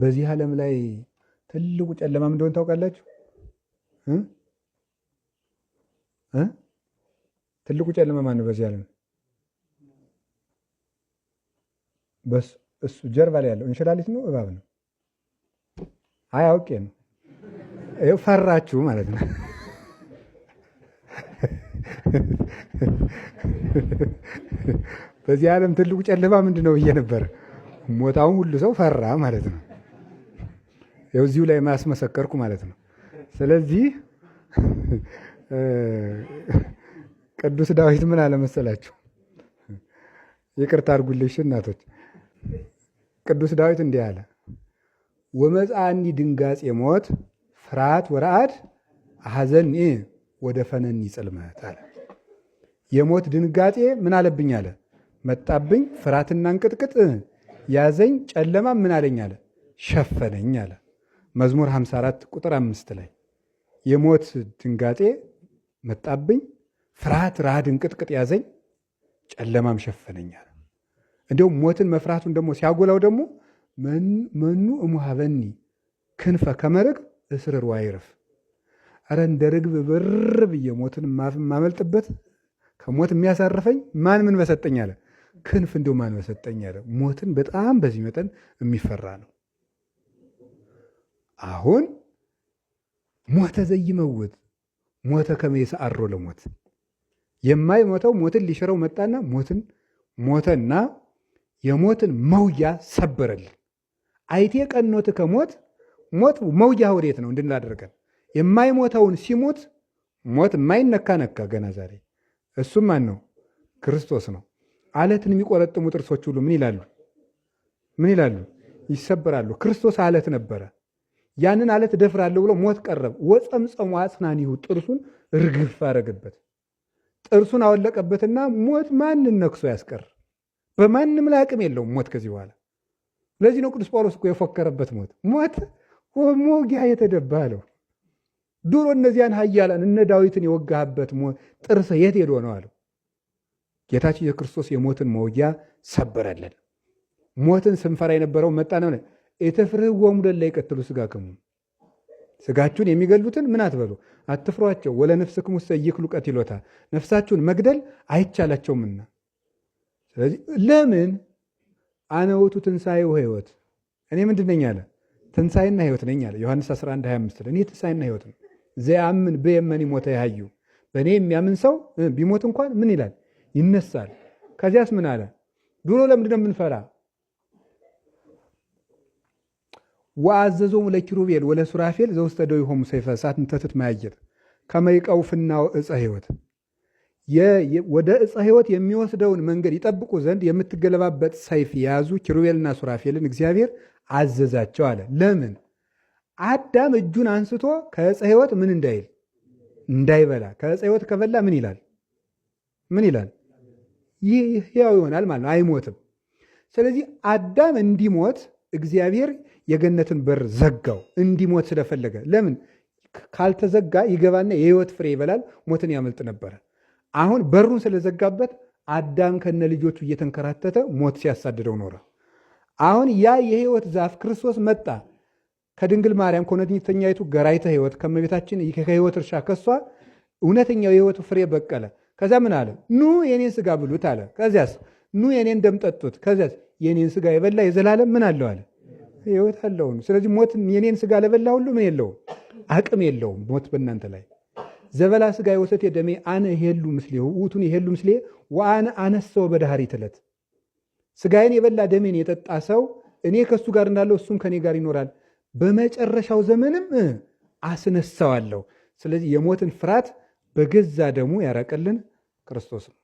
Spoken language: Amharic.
በዚህ ዓለም ላይ ትልቁ ጨለማ ምን እንደሆነ ታውቃላችሁ? እ እ ትልቁ ጨለማ ማን ነው? በዚህ ዓለም እሱ ጀርባ ላይ ያለው እንሽላሊት ነው እባብ ነው? አይ አውቄ ነው። ይኸው ፈራችሁ ማለት ነው። በዚህ ዓለም ትልቁ ጨለማ ምንድን ነው ብዬ ነበር። ሞታውን ሁሉ ሰው ፈራ ማለት ነው። ይኸው እዚሁ ላይ ማስመሰከርኩ ማለት ነው። ስለዚህ ቅዱስ ዳዊት ምን አለ መሰላችሁ? ይቅርታ አድርጉልሽ እናቶች። ቅዱስ ዳዊት እንዲህ አለ፣ ወመጽአኒ ድንጋጼ ሞት ፍርሃት ወረአድ አሐዘኒ ወደ ፈነኒ ጽልመት አለ። የሞት ድንጋጤ ምን አለብኝ አለ መጣብኝ፣ ፍርሃትና እንቅጥቅጥ ያዘኝ፣ ጨለማ ምን አለኝ አለ ሸፈነኝ አለ። መዝሙር 54 ቁጥር 5 ላይ የሞት ድንጋጤ መጣብኝ፣ ፍርሃት፣ ረሃድ፣ እንቅጥቅጥ ያዘኝ፣ ጨለማም ሸፈነኝ አለ። እንዲሁም ሞትን መፍራቱን ደግሞ ሲያጎላው ደግሞ መኑ እሙሃበኒ ክንፈ ከመርግብ እስርር ዋይርፍ፣ ኧረ እንደ ርግብ ብር ብዬ ሞትን የማመልጥበት ከሞት የሚያሳርፈኝ ማን ምን በሰጠኝ አለ። ክንፍ እንዲሁ ማን በሰጠኝ አለ። ሞትን በጣም በዚህ መጠን የሚፈራ ነው። አሁን ሞተ ዘይመውት ሞተ ከመ ይስዓሮ ለሞት፣ የማይሞተው ሞትን ሊሽረው መጣና ሞትን ሞተና የሞትን መውጊያ ሰበረልን። አይቴ ቀኖት ከሞት ሞት መውጊያ ወዴት ነው እንድንል አደረገን። የማይሞተውን ሲሞት ሞት የማይነካ ነካ ገና ዛሬ። እሱም ማን ነው? ክርስቶስ ነው። አለትን የሚቆረጥሙ ጥርሶች ሁሉ ምን ይላሉ? ምን ይላሉ? ይሰበራሉ። ክርስቶስ አለት ነበረ። ያንን አለት ደፍራለሁ ብሎ ሞት ቀረብ። ወፀምፀሙ አጽናኒሁ ጥርሱን እርግፍ አረገበት። ጥርሱን አወለቀበትና ሞት ማንን ነክሶ ያስቀር? በማንም ላይ አቅም የለውም ሞት ከዚህ በኋላ። ለዚህ ነው ቅዱስ ጳውሎስ እኮ የፎከረበት ሞት ሞት መውጊያ የተደባ አለው። ድሮ እነዚያን ኃያላን እነ ዳዊትን የወጋህበት ጥርስ የት ሄዶ ነው አለው። ጌታችን የክርስቶስ የሞትን መውጊያ ሰበረልን። ሞትን ስንፈራ የነበረው መጣ ነው። ኢትፍርህዎሙ ለእለ ይቀትሉ ሥጋክሙ፣ ስጋችሁን የሚገሉትን ምን አትበሉ አትፍሯቸው። ወለነፍስክሙ ኢይክሉ ቀቲሎታ፣ ነፍሳችሁን መግደል አይቻላቸውምና። ስለዚህ ለምን አነ ውእቱ ትንሣኤ ወሕይወት፣ እኔ ምንድን ነኝ አለ? ትንሣኤና ሕይወት ነኝ አለ። ዮሐንስ 11:25 እኔ ትንሣኤና ሕይወት ነው። ዘያምን በየመኒ ሞተ ያዩ፣ በእኔ የሚያምን ሰው ቢሞት እንኳን ምን ይላል? ይነሳል። ከዚያስ ምን አለ? ድሮ ለምንድን ነው የምንፈራ? ወአዘዞሙ ለኪሩቤል ወለሱራፌል ዘውስተ እደዊሆሙ ሰይፈ እሳት እንተ ትትመያየጥ ከመ ይቀውፍና ዕፀ ሕይወት፣ ወደ ዕፀ ሕይወት የሚወስደውን መንገድ ይጠብቁ ዘንድ የምትገለባበጥ ሰይፍ የያዙ ኪሩቤልና ሱራፌልን እግዚአብሔር አዘዛቸው አለ። ለምን? አዳም እጁን አንስቶ ከዕፀ ሕይወት ምን እንዳይል እንዳይበላ። ከዕፀ ሕይወት ከበላ ምን ይላል? ምን ይላል? ይህ ሕያው ይሆናል ማለት ነው፣ አይሞትም። ስለዚህ አዳም እንዲሞት እግዚአብሔር የገነትን በር ዘጋው፣ እንዲሞት ስለፈለገ። ለምን? ካልተዘጋ ይገባና የሕይወት ፍሬ ይበላል፣ ሞትን ያመልጥ ነበረ። አሁን በሩን ስለዘጋበት አዳም ከነ ልጆቹ እየተንከራተተ ሞት ሲያሳድደው ኖረ። አሁን ያ የሕይወት ዛፍ ክርስቶስ መጣ። ከድንግል ማርያም ከእውነተኛይቱ ገራይተ ሕይወት ከእመቤታችን ከሕይወት እርሻ ከሷ እውነተኛው የሕይወቱ ፍሬ በቀለ። ከዚያ ምን አለ? ኑ የኔን ስጋ ብሉት አለ። ከዚያስ ኑ የኔን ደም ጠጡት። ከዚያስ የኔን ስጋ የበላ የዘላለም ምን አለው አለ ሕይወት አለው። ስለዚህ ሞት የኔን ስጋ ለበላ ሁሉ ምን የለውም አቅም የለውም ሞት በእናንተ ላይ። ዘበላ ስጋ ወሰቴ ደሜ አነ ይሄሉ ምስሌሁ ውእቱን ይሄሉ ምስሌ ወአነ አነሰው በዳህሪት ዕለት። ስጋዬን የበላ ደሜን የጠጣ ሰው እኔ ከእሱ ጋር እንዳለው እሱም ከኔ ጋር ይኖራል፣ በመጨረሻው ዘመንም አስነሳዋለሁ። ስለዚህ የሞትን ፍርሃት በገዛ ደሙ ያራቀልን ክርስቶስ ነው።